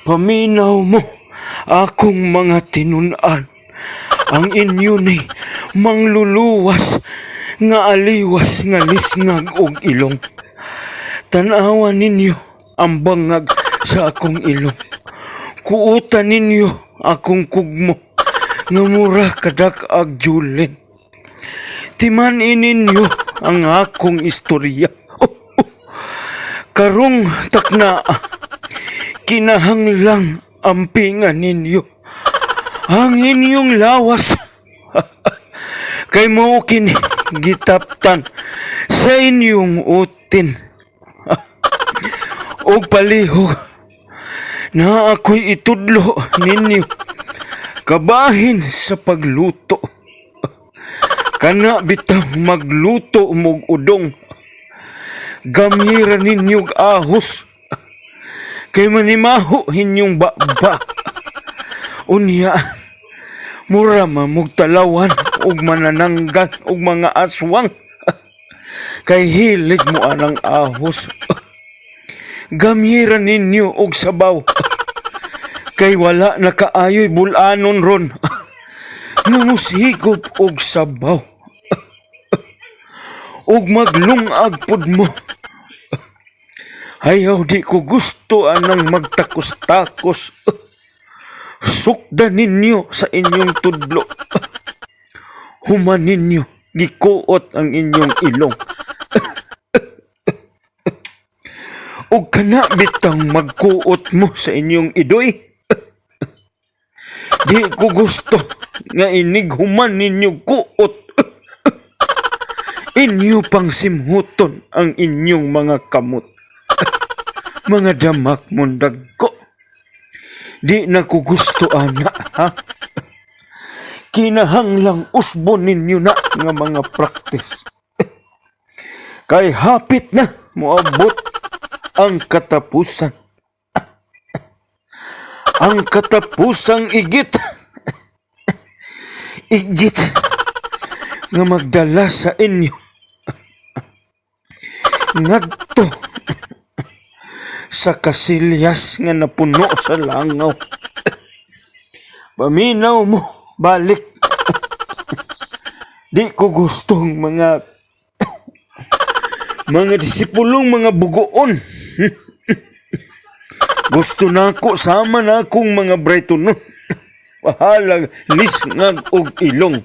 Paminaw mo akong mga tinun-an. Ang inyo ni mangluluwas nga aliwas nga lisngag og ilong. Tanawa ninyo ang bangag sa akong ilong. Kuutan ninyo akong kugmo nga mura kadak-ag julin. Timan-i ninyo ang akong istorya. Karong takna, kinahanglang ampingan ninyo ang inyong lawas. Kay mao kini gitaptan sa inyong utin. Og palihog na ako'y itudlo ninyo kabahin sa pagluto. Kana bitaw magluto mog udong. Gamyira ninyog ahos. Kay manimaho inyong baba. Unya, mura man mog talawan og manananggan og mga aswang. Kay hilig mo anang ahos. Gamyira ninyo og sabaw. Kay wala na kaayo'y bulanon ron. Nga musigop og sabaw. Og maglungag pud mo. Ayaw, di ko gusto anang magtakos-takos. Sukda ninyo sa inyong tudlo. Human ninyo, gikuot ang inyong ilong. Og kana bitang magkuot mo sa inyong idoy. Di ko gusto nga inig human ninyo kuot. Inyo pang simhuton ang inyong mga kamot. Mga damak mundag ko. Di na ko gusto ana, ha? Kinahanglang usbon ninyo na nga mga practice. Kay hapit na moabot ang katapusan. Ang katapusang igit. Igit nga magdala sa inyo ngadto sa kasilyas nga napuno sa langaw. Paminaw mo, balik. Di ko gustong mga disipulong mga bugoon. Gusto na ako sama na akong mga Brighton, no. Bahalag lisngag og ilong.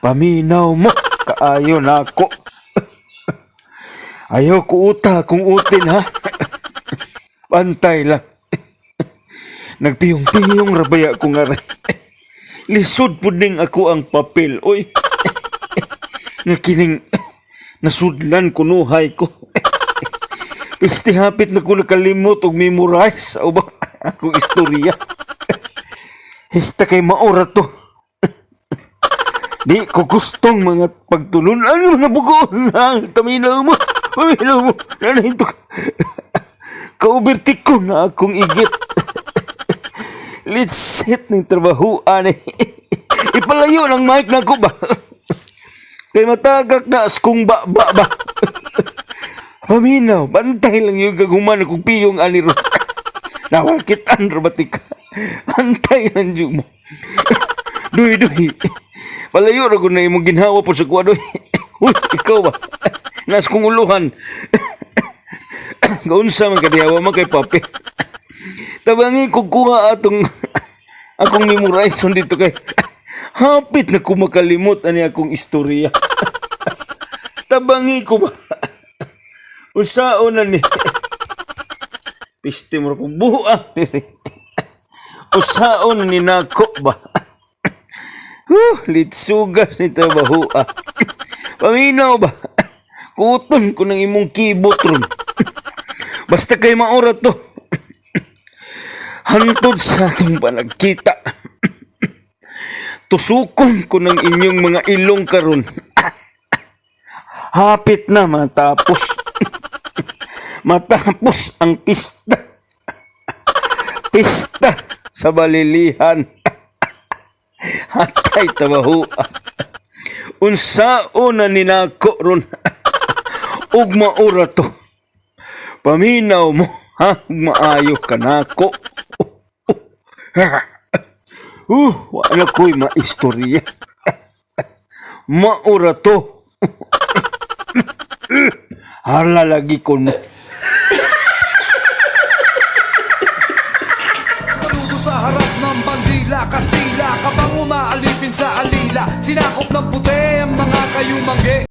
Paminaw mo, kaayo na ako. Ayaw ko uta kung utin, ha. Pantay lang. Nagpiyong-piyong rabaya ko nga rin. Lisod pud ning ako ang papel, oy. Nga kining nasudlan kunuhay ko. Pisti hapit na ko nakalimot og memorize o ba akong istorya. Hista kay maora to. Di ko gustong mga pagtulunan ng mga bugoon. Ha? Taminaw mo. Paminaw mo. Nanahinto ka. Kaubertik ko na akong igit. Litsit ng trabahuan eh. Ipalayo ng mic na ko ba? Kay matagak na askong ba ba ba. Paminaw, bantay lang yung gaguman kung piyong aniro. Nawakitan robatika. Bantay lang yung mo. Duy, duy. Palayo ra ko na imong ginhawa po sa kuwa, duy. Uy, ikaw ba? Nas kong uluhan. Gaunsa man kadihawa man kay papi. Tabangi ko kuha atong akong memorize dito kay hapit na ko makalimot ani akong istorya. Tabangi ko ba? Usaon na ni. Piste mo ko buha. Usaon na ni nako ba? Huh, litsugas ni trabaho ah. Paminaw ba? Kuton ko ng imong keyboard ron. Basta kay maora to. Hantod sa atong panagkita. Tusukon ko ng inyong mga ilong karon. Hapit na matapos. Matapos ang pista. Pista sa balilihan. Hatay tabaho. Unsao na ninako ron. Ug maura to. Paminaw mo. Ha? Maayo ka nako. Wala ko'y maistorya. Maura to. Hala lagi ko no. Manudo sa harap ng bandila, Kastila, kabang umaalipin sa alila. Sinakop ng puti ang mga kayumanggi.